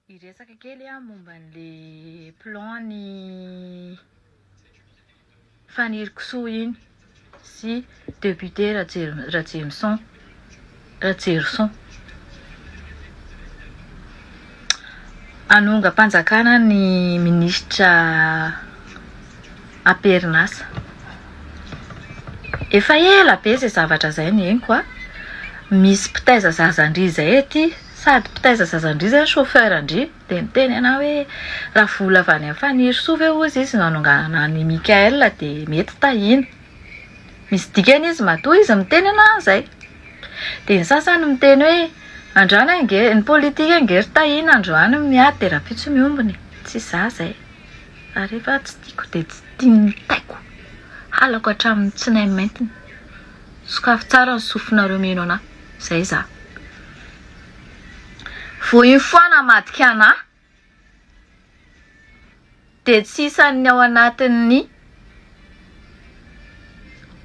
Hiresaka kely aho momba an'le plan ny Fanirikisoa iny sy député Rajemison Rajerison. Hanongam-panjakana ny minisitra am-perinasa. Efa ela be izay zavatra izay no henoko a! Misy mpitaiza zaza ndry izay aty, sady mpitaiza zaza ndry izay no chauffeur ndry, dia niteny anah hoe raha vola avy any amin'i Fanirisoa ve hozy izy no hanonganana an'i Mickaël dia mety tahiana. Misy dikany izy matoa izy miteny anah an'izay. Dia ny sasany miteny hoe androany ange, ny politika ange ry tahiana androany miady dia rahampitso miombona e! Tsy izaho izay. Fa rehefa tsy tiako dia tsy tian'ny taiko. Halako hatramin'ny tsinay maintiny. Sokafy tsara ny sofinareo mino anah. Zay za. Vao une fois namadika anah dia tsy isan'ny ao anatin'ny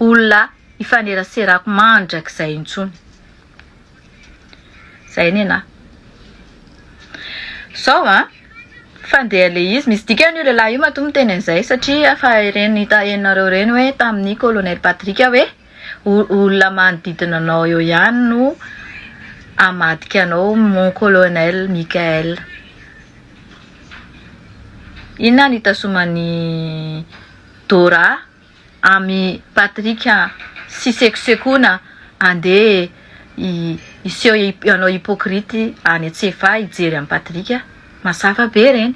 olona ifaneraserako mandrakizay intsony. Zay nenah. Zao an, fandeha le izy, misy dikany io lehilahy io matoa miteny an'izay satria efa ireny hita henonareo ireny hoe tamin'ny colonel Patrick hoe olona manodidina anao eo ihany no hamadika anao mon colonel Mickaël. Inona no itazoman'i Dora Amy Patrick sy sekosekona andeha hiseho hanao hypocrite any Antsefahy hijery an'i Patrick mazava be reny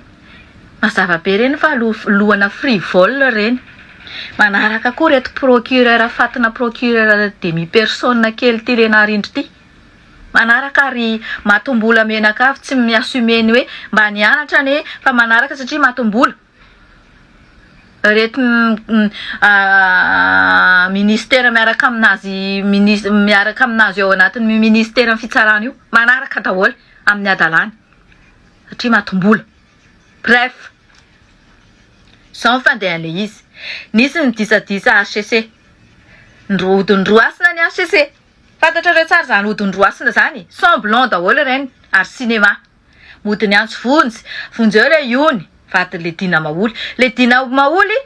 mazava be reny fa lohana frivole reny manaraka koa reto procureur fatina procureur demi personne kely ty le narindry ty manaraka ary matombola menakavy tsy mi assumer ny hoe mba nianatra anie fa manaraka satria matombola Ireto ministera miaraka aminazy minis- miaraka aminazy ao anatin'ny ministeran'ny fitsarana io manaraka daholo amin'ny hadalany satria matim-bola. Bref, izao ny fandehan'ilay izy, nisy ny disadisa HCC, nodindroasina ny HCC, fantatrareo tsara izany hodindroasina izany, semblant daholo ireny ary cinéma. Mody niantso vonjy, vonjeo le iony, vadin'i le Dina Maholy. Le Dina Maholy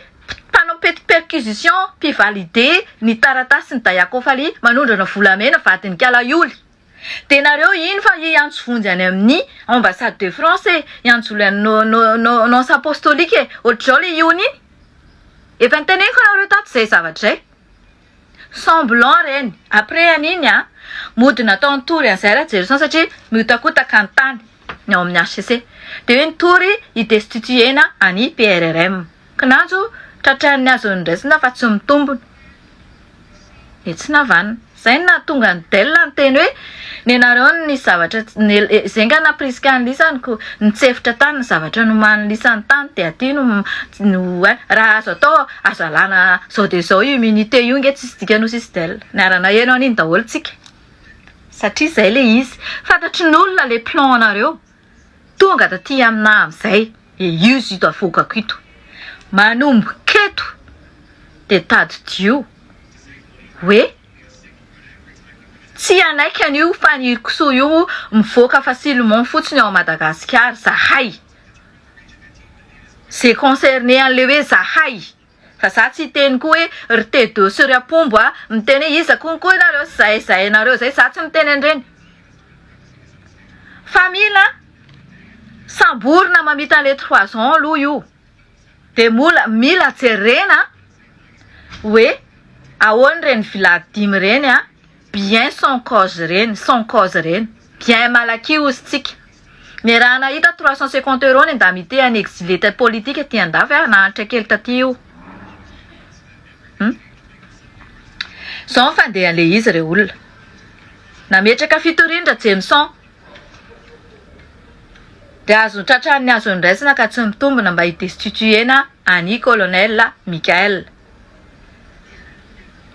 mpanao pety perquisition, mpi-valider ny taratasin'i Dayakofali manondrana volamena vadin'i Kalaioly. De nareo ino fa hiantso vonjy any amin'ny ambassade de France e, hiantso vola any nonce apostolique e, ohatr'izao le iony iny. Efa niteneniko anareo tato izay zavatra izay. Semblant reny, après an'iny an, mody natao nitory an'izay Rajerison satria mihotakotaka ny tany ny ao amin'ny HCC. Dia hoe nitory hi-destituer-na an'i PRRM. Kinanjo tratran'ny azony raisina fa tsy mitombona. Dia tsy navanona. Izay no nahatonga an'i Del niteny hoe nenareo ny zavatra izay nga nampirisika an'i lisany ko nitsefotra tany ny zavatra nomanin'i lisany tany dia aty no no raha azo atao azo alana zao dia zao io immunité io nge tsisy dikany ho sisy del niara-naheno an'iny daholo tsika satria zay le izy fantatry ny olona le plan anareo tonga taty aminah amizay e io izy ito avoakako ito manomboka eto dia tadidio hoe tsy hanaiky an'io Fanirikisoa io mivoaka facilement fotsiny ao Madagasikara zahay ze concerné an'le hoe zahay fa za tsy hiteny koa hoe ry Tedo sy ry Apombo a miteny hoe iza konko nareo sy zahay zahay nareo zay za tsy miteny an'ireny fa mila samborina mamita an'le trois ans aloha io de mola mila jerena hoe ahoana ireny villa dimy ireny a bien sans cause ireny sans cause ireny bien malaky hozy tsika niaraha nahita 350 euros ny indemnité any exilé politique aty andafy a nahantra kely taty io hum zao ny fandehan'le izy re olona nametraka fitoriana Rajameson Dia azony tratran'ny azony raisina ka tsy mitombina mba hi-destituer-na an'i Colonel Mickaël.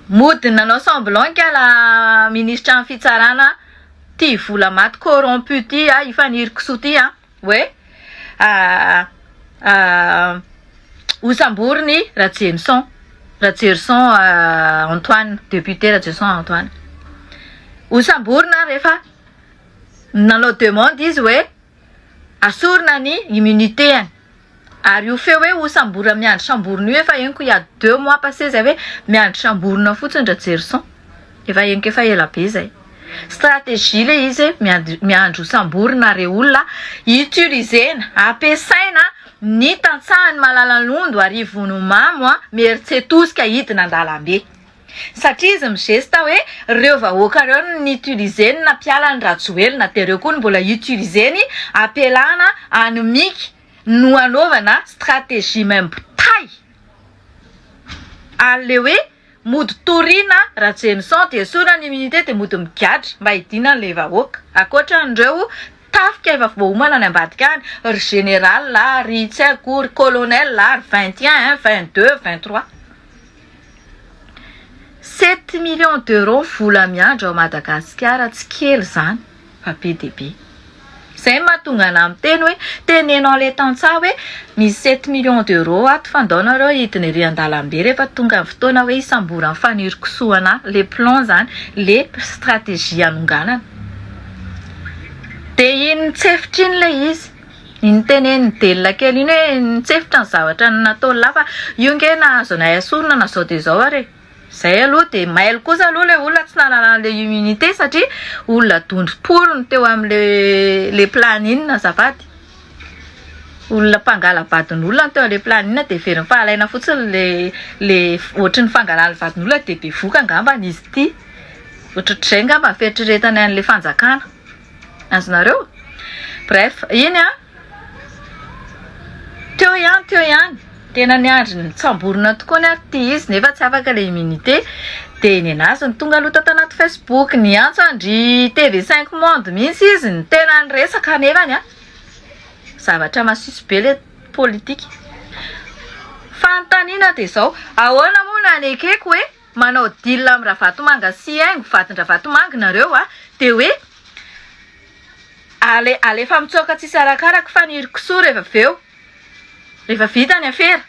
Mody nanao semblant kala minisitran'ny fitsarana ty vola maty corrompu ty a, i Faniry kisoa ty a, hoe hosamboriny Rajameson, Rajerison Antoine, député Rajerison Antoine. Hosamborina rehefa Nanao demande izy hoe. Asorina ny immunité-ny. Ary io feo hoe ho samborina miandry samborina io efa henoko il y a 2 mois passé zay hoe miandry samborina fotsiny Rajerison. Efa henoko efa ela be zay. Stratégie le izy hoe miandry miandry ho samborina re olona utiliser-na ampiasaina ny tantsahan'i Malalalondo Arivonimamo a Mieritsetosika hidina an-dalambe. Satria izy mi-geste hoe reo vahoaka reo no ni-utiliser-ny nampiala an'i Rajoelina de reo koa no mbola utiliser-ny ampialana an'i Micky no anaovana stratégie maimbo tay ary le hoe mody torina Rajenison de esorina ny immunité de mody migadra mba hidinany le vahoaka ankoatran'ireo tafika efa voaomana any ambadika any ry général ry tsy haiko ry colonel ry 21 22 23. 7 millions d'euros vola miandry ao Madagasikara, tsy kely izany fa be dia be. Izay no mahatonga anah miteny hoe teneno an'ilay tantsaha hoe misy 7 millions d'euros ato fa ndao nareo hidina ery an-dalambe rehefa tonga ny fotoana hoe hisamboran'ny fanirikisohana le plan izany, le stratégie hanonganana. Dia iny nitsefotra iny ilay izy. Iny tenenin'i Delina kely iny hoe nitsefotra ny zavatra nataony lahy fa io nge nahazo anay asorina na zao dia zao ary e! Zay aloha dia mailo kosa aloha ilay olona tsy nanana an'ilay immunité satria olona dondrom-poro no teo amin'ilay le planning azafady. Olona mpangala-badin'olona no teo amin'ilay planning dia heveriny fa alaina fotsiny le le ohatry ny fangalana vadin'olona dia bevoka angambany izy ity. Ohatrohatr'izay angamba ny fieritreretany an'ilay fanjakana. Azonareo? Bref, iny an, teo ihany teo ihany, tena niandry nitsamborina tokoa ny ary ity izy nefa tsy afaka ilay immunité, dia nenazy ny tonga aloha tato anaty Facebook, niantso an-dry TV 5 monde mihitsy izy, ny tena niresaka nefany an, zavatra masiso be ilay politika. Fanontaniana dia izao, ahoana moa no anekeko hoe manao deal amin'i Ravatomanga sy Haingo vadin-dRavatomanga nareo a, dia hoe ale alefa mitsoaka tsisy arakaraka Fanirikisoa rehefa avy eo, rehefa vita ny afera,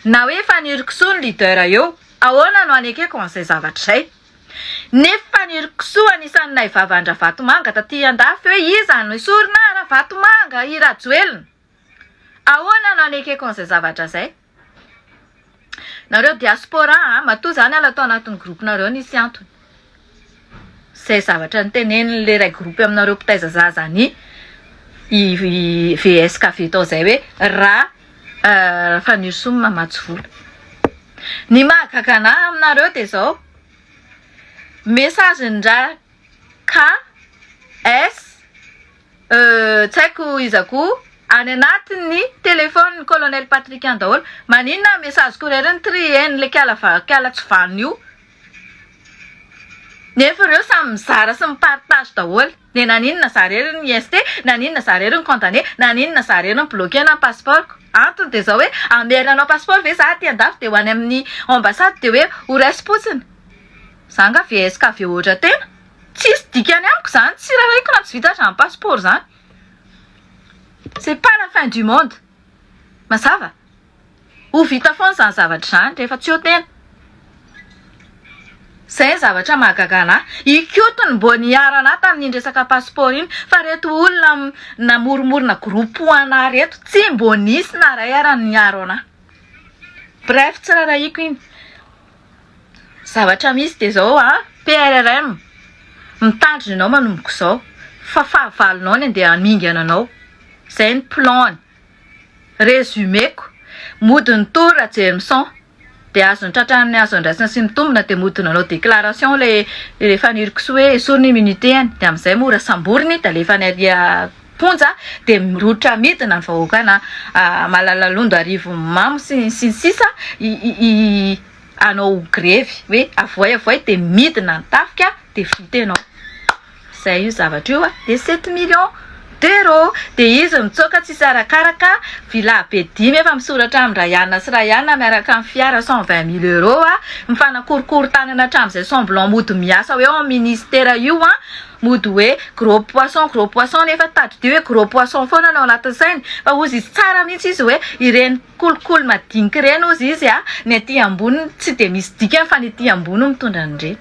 na hoe Fanirikisoa ny leader eo, ahoana no anekeko an'izay zavatra izay? Nefa Fanirikisoa anisan'ny naivava an-dRavatomanga taty andafy hoe iza no esorina Ravatomanga i Rajoelina, ahoana no anekeko an'izay zavatra izay? Nareo diaspora a, matoa zany ala tao anatin'ny groupe nareo nisy antony. Zay zavatra nitenenin'le iray groupe aminareo mpitaiza zaza ny i VSKV tao zay hoe raha Fanirisoa no mamatsy vola. Ny mahagaga anah aminareo de zao, message-ndra KS Tsy haiko iza koa any anatin'ny telephone colonel Patrick any daholo. Maninona message ko irery ny trier-ny le kiala kiala tsy vanona io. Nefa ireo samy mizara sy mi-partage daholo. Dia naninona za irery ny IST, naninona za irery ny condamné, naninona za irery ny bloquer na ny passeport-ko. Antony dia izao hoe hamerina hanao passeport ve za aty andafy dia ho any amin'ny ambassade dia hoe ho raisim-potsiny. Za nga VSKV ohatra tena. Tsisy dikany amiko zany, tsy rarahiko na tsy vita zany passeport zany. C'est pas la fin du monde. Mazava? Ho vita foana zany zavatra zany rehefa tsy eo tena. Zay ny zavatra mahagaga anah. I Koto no mbô niaro anah tamin'iny resaka passeport iny fa reto olona namoromorona groupe ho anah reto tsy mbô nisy na ray ara niaro anah. Bref tsy rarahiko iny. Zavatra misy dia zao a, PRRM, mitandrina ianao manomboka izao fa fahavalonao ny andeha hamingana anao, zay ny plan-ny, résumé-ko, mody nitory Rajermson dia azony tratran'ny azo andraisana sy mitombina dia mody nanao déclaration ilay ilay Fanirikisoa hoe esory ny immunité-ny dia amin'izay mora samboriny dia alefany ary am-ponja dia mirohotra midina ny vahoakana Malalalondo Arivonimamo sy ny sisa i hanao grevy hoe avoay avoay dia midina ny tafika dia vita ianao. Zay io zavatra io dia 7 millions d'euros dia izy mitsoaka tsisy arakaraka villa be dimy efa misoratra amin Rayana sy Rayana miaraka amin'ny fiara 120 000 euros mifanakorokoro tanana hatramin'izay semblant mody miasa hoe ao amin'ny ministera io a mody hoe gros poisson, gros poisson nefa tadidio hoe gros poisson foana no ao anatin'ny sainy fa ozy izy tsara mihitsy izy hoe ireny kolikoly madinika ireny ozy izy a ny aty amboniny tsy dia misy dikany fa ny aty ambony mitondra an'ireny.